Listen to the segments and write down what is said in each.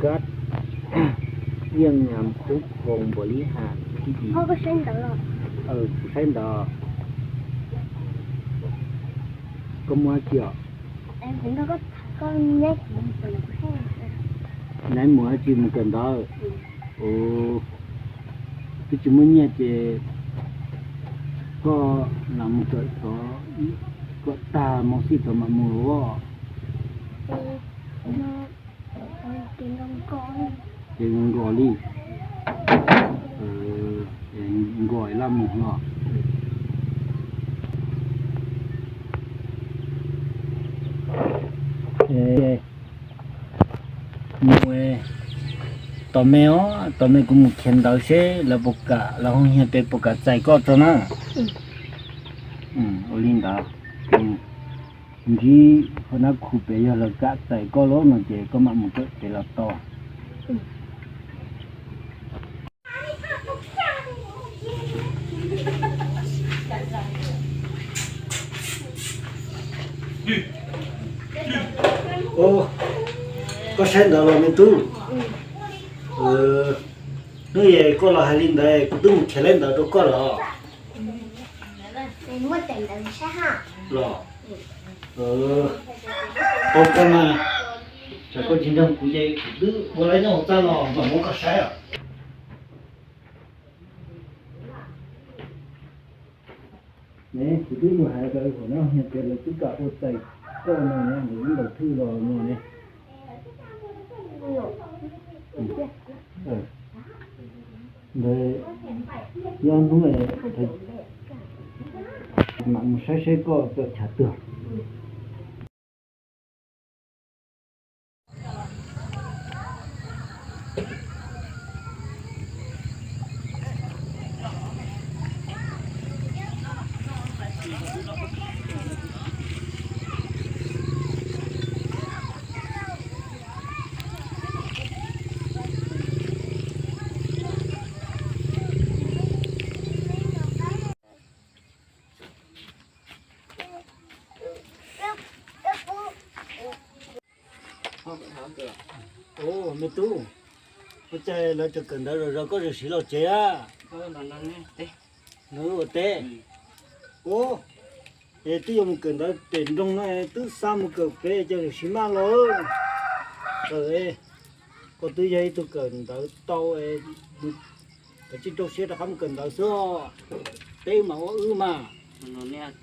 Kab yeej nyam kub koos npaum li has tib si. Kuv saib ntawd. Koj muaj dab tsi os? Naiv mus dab tsi mus kawm ntawv? Twb tsis muaj nyiaj ces koj lam mus kawm tod, kom tag moo xij tod mam mus os. Ces nkos li, nkos laj mus no. Mus tos me os, tos me kuv mus khiav ntawv seb lawv puas kam, lawv ho nyiag pes puas kam txais koj tso na. Ua li ntawd, ntsib qhov nab khu pem yog lawv kam txais koj lawm no ces koj mam mus kawm pem los tau. Koj saib ntawv los me tub? Hnub es koj los hais li ntawd kuv twb mus khiav lawv ntawv rau koj los. Los, tau koj mas, tsam koj tsis nrog kuv ces kuv twb ua lawv nyob hauv txaj los mam muab koj saib os. Ne kuv twb mus hais rau hauv no hais tias lawv twb kam ua txais koj no ne, lawv twb ntaus thwj los no ne. Ntawd nyob hnub mam mus saib saib koj cov chav tuag. Ua me tub, ua cas lawv tseem kawm ntawv zom zaws koj tseem siv los tsev a? Lawv ua teb. Ua, es twb yuav mus kawm ntawv pem nroog no twb xa mus kawm pem ces lawv siv maj los. Koj twb yog ib tug kawm ntawv tau, kav tsij rau siab rov qab mus kawm ntawv xwb, peb mam ua wb mas.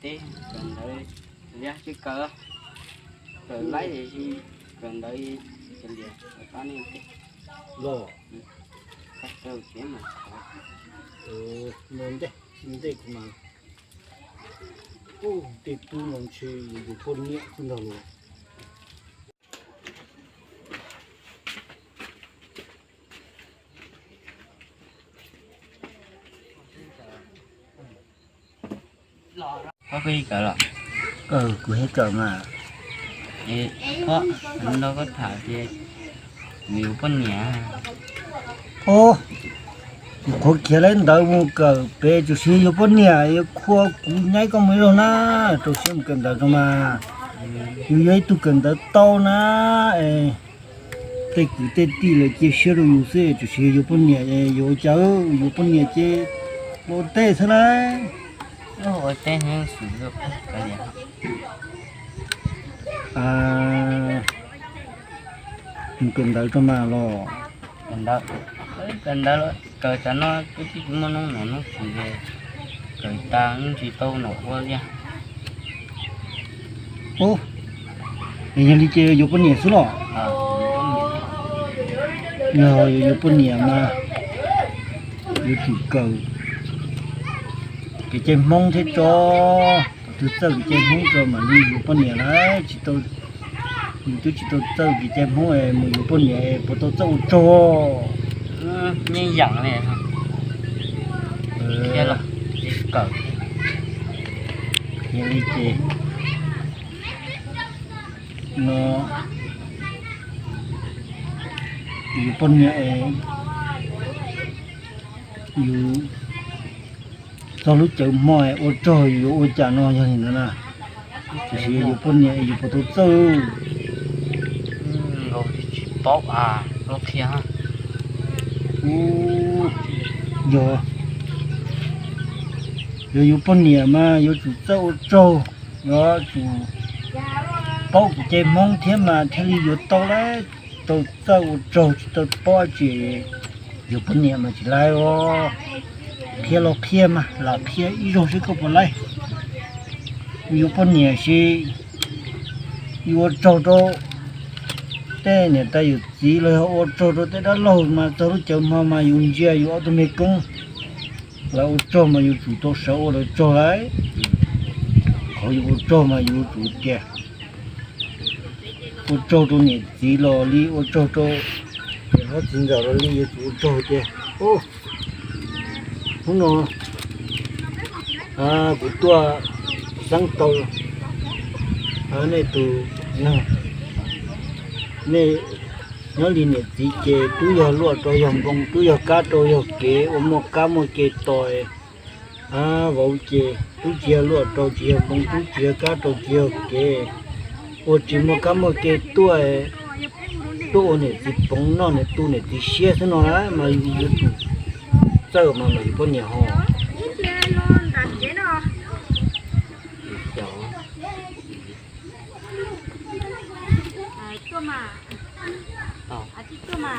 Teb kawm ntawv, liab tsis kawm, kawm laib, kawm ntawv, los, ntej kuv mas, tej tub no ntshe yuav poj niam xwb ntag los. Koj ib kawm los? Kuv ib kawm mas. Koj, nrog koj tham ces yuav poj niam. Kuv qhuav khiav lawv ntawv mus kawm pem tsuas siv yuav poj niam, yuav khua kuv nyaib koj mus ib zaug na, rau siab mus kawm ntawv rau mas. Yus yog ib tug kawm ntawv tau na, tej kwv tej tij lawv cia siab rau yus xwb, tsuas siv yuav poj niam, yuav ua cas yuav poj niam ces ua teb xwb na. Mus kawm ntawv rau mas los. Kawm ntawv, kawm ntawv, kawm tas no twb tsis muaj noob nom noob tswv, kawm tas tsis tau nom ua li. Ub, yog li ces yuav poj niam xwb los? Yog yuav poj niam mas yuav tsum kawm kev cai Hmoob thiab tso, tus txawj kev cai Hmoob tso mam li yuav poj niam na. Tsis tau, yus twb tsis tau txawj kev cai Hmoob es mus yuav poj niam puas tau txawj ua tsaug. Yeej yam li, kawm, yog li ces no yuav poj niam es yus txog lub cawv hmo es ua tsaug yuav ua cas no yog li ntawd na. Tiam sis yuav poj niam es yus puas tau txawj. Nkaus tsis paub a. Yog, yog yus poj niam mas yuav tsum txawj ua tsaug, yuav tsum paub kev Hmoob thiab mas thiaj li yuav tau lawm. Tau txawj ua tsaug tsis tau paub dab tsi, yus poj niam mas tsis laib os. Qhia los qhia mas lam qhia ib zaug seb koj puas laib. Yus poj niam ces yus ua tsaug rau tej niam tais yawm txiv los yog ua tsaug rau tej dab laug mas txog lub caij hmo mas yus ntsia yus ob tug me koob, lawv ua tsaug mas yus tsum tau sawv ua lawv tsaug lawm. Qhov yus ua tsaug mas yus tsum tias ua tsaug rau niam txiv los li, ua tsaug rau niam hlob txiv ntxawm los li, yuav tsum ua tsaug tias, hnub no kuv tuaj xeeb tau nej tus neeg, nej nyob li niam txiv ces twb yog luaj rau yog npoo, twb yog kab rau yog kev, ua muaj kab muaj kev tos. Vauv ces twb tsis yog luaj rau tsis yog npoo, twb tsis yog kab rau tsis yog kev, ua tsis muaj kab muaj kev tuaj, tuaj ua niam txiv poov noj niam tu niam txiv siab xwb no mas yuav tsum txawj mas mas yus poj niam ho.